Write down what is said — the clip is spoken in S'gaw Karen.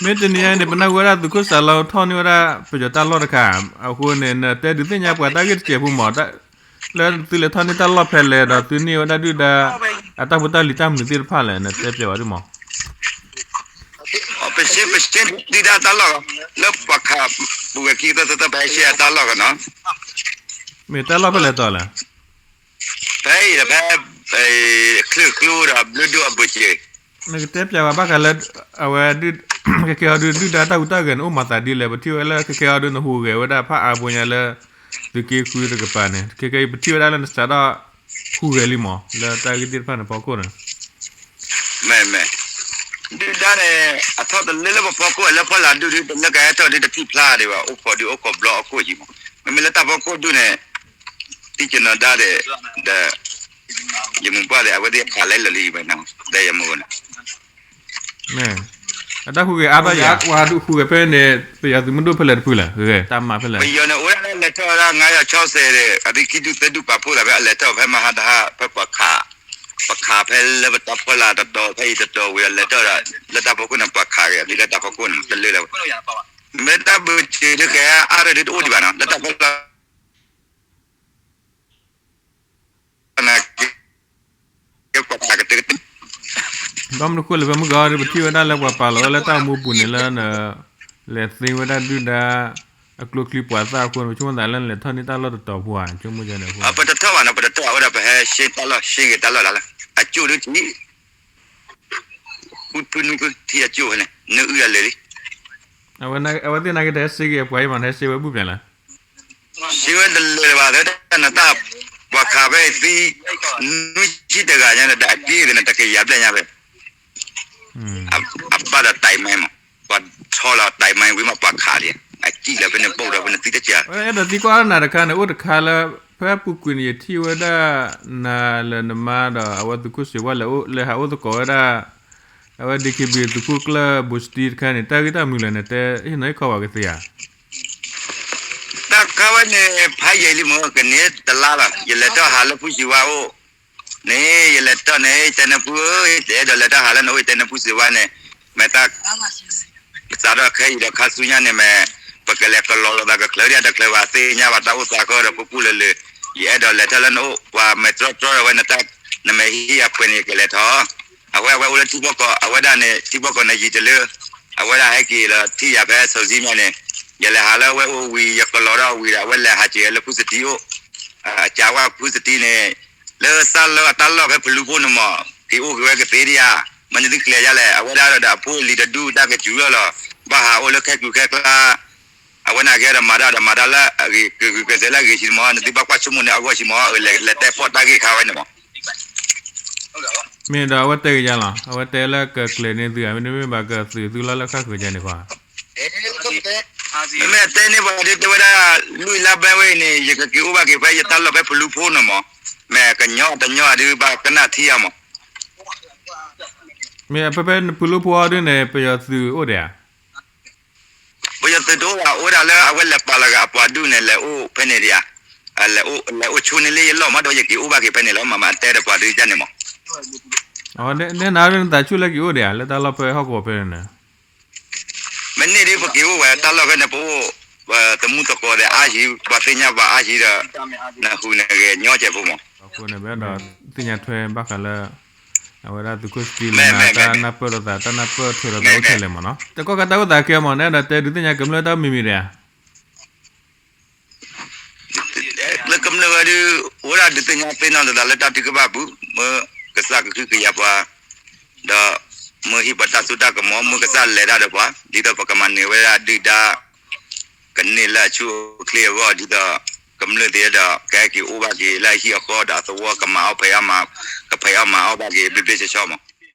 မ့ၢ်တနံၤညါန့ၣ် ပနၢ်ဟူဝဲဒၣ်သုးခိၣ်စးလီထီၣ်န့ၢ်ဝဲဒၣ်ပယီၤတၢ်လီၢ်တခါ, အဃိန့ၣ် နတဲဒုးသ့ၣ်ညါပှၤတၢ်ဂ့ၢ်တစဲးဖိမး, လၢသုလဲၤထီၣ်န့ၢ်တၢ်လီၢ်ဖဲလဲၣ်ဒီးသုန့ၢ်ဝဲဒၣ်ဒုၣ်ဒါ အတၢ်ဖိတၢ်လံၤတၢ်မနုၤသ့ၣ်တဖၣ်လဲၣ် နတဲပျဲဝဲဒၣ်မး. ပရှ့ ပရှ့ဒုၣ်ဒါတၢ်လီၢ်, လၢပှၤခးပူၤဝဲခံကသီသၢသီ ပဟဲရှဲအတၢ်လီၢ်ကနီၤ. မ့ၢ်တၢ်လီၢ်ဖဲလဲၣ်တီၤလဲၣ်. ဖဲအံၤဒီးဖဲ ချၢၣ်ကျိဒီးဘျုးဒိၣ်အဘၢၣ်စၢၤ. နကတဲပျဲဝဲဘၣ်ဃးလၢ အဝဲ ခဲကဲအီၤဒုး ဒုၣ်ဒါတၢ်ဟူးတၢ်ဂဲၤန့ၣ် အိၣ်မၤသးဒ်လဲၣ်. ပထံၣ်ဝဲလၢခဲကဲအီၤဒုး နဟူးဂဲၤဝဲဒၣ်ဖးအါဖိညါလၢ သုးက့ဃုတကပၤန့ၣ် ခဲကဲအံၤ ပထံၣ်ဝဲဒၣ်လၢနစးထီၣ်ဟူးဂဲၤလံမး လၢတၢ်ဂ့ၢ်သ့ၣ်တဖၣ်န့ၣ်ဖီခိၣ်န့ၣ် မ့ၢ်မ့ၢ် ဒုၣ်ဒါန့ၣ် အထီၣ်တလၢလၢပဖီခိၣ် လၢဖီလာ်ဒုၣ်ဒုၣ် တလၢကဟဲထီၣ်ဒုၣ် တထံၣ်ဖျါဒံးဘၣ် အိၣ်ခိးဒုၣ်အိၣ်ခိးဘျီအခိၣ်ယံၤမး. မ့မ့ၢ်လၢတၢ်ဖီခိၣ်ဒုၣ်န့ၣ် တံၢ်ကနီၤဒါဒီး ဒီး ယမုၢ်ပှၢ်ဒီး အဝဲသ့ၣ်ခးလဲလၢာ်လံ ယဝဲန့ၣ် ဒီးယမုၢ်န့ၣ် အတၢ်ဟူးဂဲၤအါဘၣ်ယၤ ပှၤဟူးဂဲၤဖဲန့ၣ် ပယီၤသုးမုၢ်ဒိၣ်ဖဲလဲၣ်တဖုလဲၣ် ဂဲၤတၢ်မၤဖဲလဲၣ်. ပယီၤန့ၣ် အိၣ်ဝဲဒၣ်လၢလဲၤထီၣ်ဝဲဒၣ် ငါးရာခြောက်ဆယ်ဒီး အသုခံဒုၣ်သၢဒုၣ်ပာ်ဖှိၣ်သးဖဲ အလဲၤထီၣ်ဖဲမဟါတဟါ ဖဲပှၤခး ပှၤခးဖဲလၢပတၢ်ဖီလာ်တတီၤ ဖဲအံၤတတီၤဝံၤဒီး လဲၤထီၣ်ဒီး လၢတၢ်ဖီခိၣ်န့ၣ် ပှၤခးက့ၤ အသုလၢတၢ်ဖီခိၣ်န့ၣ် တလၢလၢၤဘၣ်. မ့ၢ်တၢ်ဘၢၣ်စၢၤဒုးကဟဲအါထီၣ်ဒုးတအိၣ်ဒံးဘၣ်နီၤ လၢတၢ်ဖီလာ် ဘၣ်မနုၤဃိလဲၣ် ဖဲမုၢ်ဂီၤဒီး ပထံၣ်ဝဲဒၣ်လၢပှၤပာ်လီၤဝဲလၢတၢ်အိၣ်မူပူၤန့ၣ်လၢ လဲၤသ့ဝဲဒၣ်ဒုၣ်ဒါ အကျိချံပှၤသၣ်အဃိန့ၣ် ပဆိကမိၣ်သးလၢနလဲၤထီၣ်န့ၢ်တၢ်လီၢ်တတီၤဖိဧါ ဆိကမိၣ်ယဲန့ၣ်အဃိ ပတထီၣ်ဘၣ်နီၤ ပတထီၣ် အဝဲဒၣ်ပဟဲရှဲတၢ်လီၢ် ရှဲက့ၤတၢ်လီၢ်လၢ်လၢ် အကၠိၣ်ဒုးထံ ဃုဖုနွံဖုထံအကၠိၣ်ဖဲန့ၣ် နအုၣ်အလၢာ်လံ အဝဲသ့ၣ်နာ်က့တဟဲရှဲက့ၤအပှၤအံၤမး နဟဲရှဲဝဲဘူၣ်ဖျဲးလၢ ရှဲဝဲတလၢာ်လၢၤဘၣ် သတးနတၢ် ပှၤခးဖဲအံၤသံ နွံဆံတဂၤညါန့ၣ် ဒီးအက့ၢ်သ့ၣ်န့ၣ် တကယၤဘျဲၣ်ညါဖဲ အဘၣ်ဒီး တိုက်မိုင်း မး ပှၤထီလီၤ တိုက်မိုင်း ဝံၤမးပှၤခးလံ အကံၣ်လီၤဖဲန့ၣ် ဘိၣ်ဒီးဖဲန့ၣ်သံတကယၤ အဲၣ်ဒိးသံကွၢ်နၤတခါန့ၣ် အိၣ်တခါလၢ ဖဲအပူၤကွံာ်န့ၣ် ယထံၣ်ဝဲဒၣ် နၤလၢနမါဒီး အဝဲသုးခိၣ်စ့ဝါလဲၤအိၣ် လဲၤဟးအိၣ်သကိးဝဲဒၣ် အဝဲ DKBA သုးခိၣ်ကျၢၢ်ဘိၣ်စတံတခါန့ၣ် တၢ်ဂ့ၢ်တၢ်မနုၤလဲၣ် နတဲဟ့ၣ်နီၤဟ့ၣ်ခီပှၤကသ့ဧါ တၢ်ခါဝဲန့ၣ် ဖးယံာ်လံမ့ၢ် ကန့ၢ်တလါလီၤ ယလဲၤထီၣ်ဟးလၢဖုစံးဝါအိၣ်န့ၣ် ယလဲၤထီၣ်န့ၣ် တဲနၢ်ဖုဧၢ ယတအဲၣ်ဒိးလဲၤထီၣ်ဟးလၢနအိၣ် ယတဲနၢ်ဖုစံးဝါန့ၣ် မ့ၢ်တၢ် စးထီၣ်ခဲအံၤဒီးခါဆူညါန့ၣ်မ့ၢ် ပကလဲၤကလီၤလိာ်သးကချၢဒၣ်တချၢဘၣ် သ့ၣ်ညါဘၣ်တၢ်အိၣ်သးဃီဒီး ပူၤပူၤလၢၤလၢၤ ယအဲၣ်ဒိးလဲၤထီၣ်လၢနအိၣ် ပှၤမဲာ်တြီတြီဒီးဝဲနတၢ် နမ့ၢ်ဟံးအပှဲၤန့ၣ် ယကလဲၤထီၣ် အဝဲ အဝဲအိၣ်လၢထံဖီကီၢ် အဝဲဒၣ်န့ၣ် ထံဖီကီၢ်န့ၣ်ယံာ်တလၢ အဝဲဒၣ်ဟဲက့ၤလီၤထံၣ်ယၤဖဲစီၤစံမၠဲန့ၣ် ယလဲၤဟးလၢအဝဲအိၣ်ဝံၤ ယကလီၤဒီးဝံၤဒီး အဝဲလဲၤဟးက့ၤလၢဖုစတံအိၣ် အကးဝဲဖုစတံန့ၣ် လၢသးလၢအတၢ်လီၢ်ဖဲဖလူဖိန့ၣ်မး က့ၤအိၣ်က့ၤဝဲကသ့ဒံးဧါ မ့ၢ်နသုကျဲၤယါလဲၣ် အဝဲဒၣ်ဒီးအဖိအလံၤတဒူၣ်တၢ်ကစူၤလီၤလီၤ ဘၣ်ဟးအိၣ်လၢခဲကျူခဲကျါ အဝဲန့ၣ်ကဲဒီးမၤတၢ်ဒီးမၤတၢ်လၢအဂ့ၤ ကဂုာ်ကျဲးစၢးလၢအဂ့ၤဆံးမး နသုဘၣ်ကွၢ်ဆိကမိၣ်န့ၣ် အဂီၢ်ဆံးမး လဲၤတဲဖီၣ်တၢ်ဂ့ၢ်ခါဝဲန့ၣ်မး မ့ၢ်ဒီးအဝဲတဲကယၤလီၤ အဝဲတဲလၢကကျဲၤန့ၢ်သုဧါ မ့တမ့ၢ်ဘၣ်ကသုးသုလီၢ်လၢဃၣ်ဃုာ်ယါန့ၣ်ကွၢ် မ့မ့ၢ်တဲန့ၢ်ပှၤဒ်တဲဝဲဒၣ် လွံၢ်လါဘဲဝဲအံၤန့ၣ် ယကက့ၤအိၣ်ဘၣ်က့ၤဖဲယတၢ်လီၢ်ဖဲဖလူဖိန့ၣ်မး မ့ၢ်ကညီတညီအဒုးဘၣ်ကနၣ်ထံအါမး မ့ၢ်ဖဲဖဲဖလူဖိအီၤဒုးန့ၣ် ပယီၤသုးအိၣ်ဒံးဧါ ပယီၤသုးတအိၣ်ဘၣ် အိၣ်ဝဲဒၣ်လၢအဝဲလဲၤပာ်လီၤဂာ်အပှၤဒုးန့ၣ် လဲၤအိၣ်ဖဲန့ၣ်ဒံးဧါ လဲၤအိၣ်ဆိန့ၢ်လၢယလီၢ်မး ဒီးယက့ၤအိၣ်ဘၣ်က့ၤဖဲန့ၣ်လီၤ မ့မ့ၢ်အတဲဒီးပှၤဒုးယါန့ၣ်မး နနၤဒုးနသးဆူၣ်လၢက့ၤအိၣ်ဒံးဧါ လၢတၢ်လီၢ်ဖဲဟီၣ်ကဝီၤဖဲန့ၣ် မ့ၢ်န့ၢ်ဒ်ပက့ၤအိၣ်ဝဲတၢ်လီၢ်ဖဲန့ၣ် ပအိၣ် သမူသကိးဒီးအါယံၤ ပှၤသ့ၣ်ညါပှၤအါယံၤဒီး နဟူးနဂဲၤညီကဲးဖိမး အဃိန့ၣ် ပအဲၣ်ဒိးသ့ၣ်ညါထွဲဘၣ်ဃးလၢ အဝဲဒၣ်သုးခိၣ်စတံလၢနၤ တၢ်နၢ်ပၢၢ်လိာ်သး တၢ်နၢ်ပၢၢ်ထွဲလိာ်သးအိၣ်ထဲလဲၣ်မးနီၤ တကီၢ်ခါတၢ်အိၣ်သးကဲမး နအဲၣ်ဒိးတဲဒုးသ့ၣ်ညါကမျၢၢ်တၢ်မံၤမံၤဒံးဧါ လၢကမျၢၢ်ဝဲဒုး အိၣ်ဒၣ်ဒုးသ့ၣ်ညါသ့ၣ်နီၣ်လိာ်သးလၢတၢ်ထုကဖၣ်ပူၤ မ့ၢ်ကစၢ်ကဟုကယာ်ပှၤ ဒီး မ့ၢ်ဟ့ၣ်ပှၤတၢ်စိတၢ်ကမီၤ မ့ၢ်ကစၢ်လဲၤတၢ်ဒီးပှၤ ဒ်သိးပကမၤနၢၤဝဲဒၣ်ဒုၣ်ဒါ ကန့ၢ်လၢအဆူၣ်အိၣ်ချ့အဂီၢ် ဒ်သိး ကမျၢၢ်သ့ၣ်ဒီး ကဟဲက့ၤအိၣ်ဘၣ်က့ၤလၢအဟံၣ်အဃီဒီးအသဝီ ကမၤအီၣ်ဖံးအီၣ်မၤ ကဖံးအီၣ်မၤအီၣ်ဘၣ်က့ၤ ဘျ့ဘျ့ဆှီဆှီမး